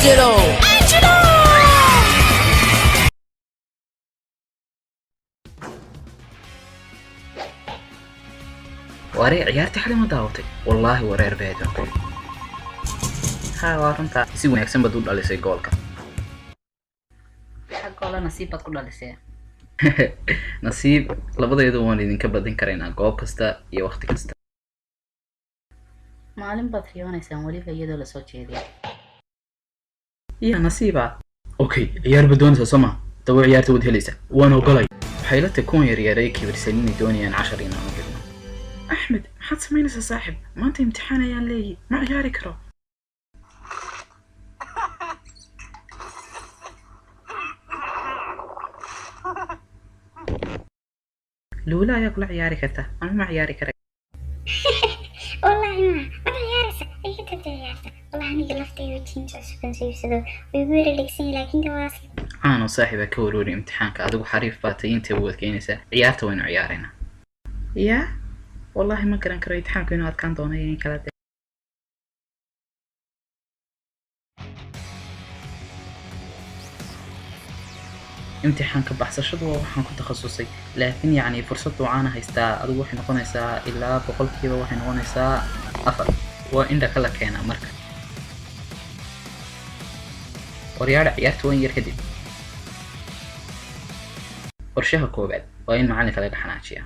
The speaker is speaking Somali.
Angelo. Angelo. Waree, ciyaartii xalay ma daawatay? Wallaahi wareer beedo. Ha, waa runtaa, si wanaagsan baad u dhalisay goolka. Xaggoola nasiib baad ku dhalisee. Nasiib labadeedu waan idinka badin karaynaa goob kasta iyo waqti kasta. Maalin baad riyoonaysaan, weliba iyadoo lasoo jeediyo. Ya nasiiba. Okay, ciyaar baad doonaysaa, soo ma? Daba ciyaarta waad helaysaa, waan ogolay. Waxay la tahay kuwan yaryaray kibirsan inay doonayaan cashar inaan u dhigno. Axmed, maxaad samaynaysaa saaxib? Maanta imtixaan ayaan leeyahay, ma ciyaari karo. Luula ayaa kula ciyaari karta ama ma ciyaari kara. Wallaahi ma ciyaaraysa iga tabta ciyaarta. Wallahi aniga laftayda jeans cusub aan soo iibsado way igu yara dhegsan yahay, laakiin kawaasi. Caano saaxiibaa, ka warwari imtixaanka, adigu xariif baa tay, inta waad keenaysaa. Ciyaarta waynu ciyaaraynaa. Ya, wallaahi ma garan karo imtixaanku inuu adkaan doono iyo in kala de. Imtixaanka baxsashadu waa waxaan ku takhasusay, laakiin yacni fursad wacaana haystaa. Adigu waxay noqonaysaa ilaa 100%, waxay noqonaysaa 4. Waa indha kala keenaa. Marka waryaadha, ciyaarta waan yar kadib. Qorshaha koowaad waa in macalinka laga xanaajiyaa.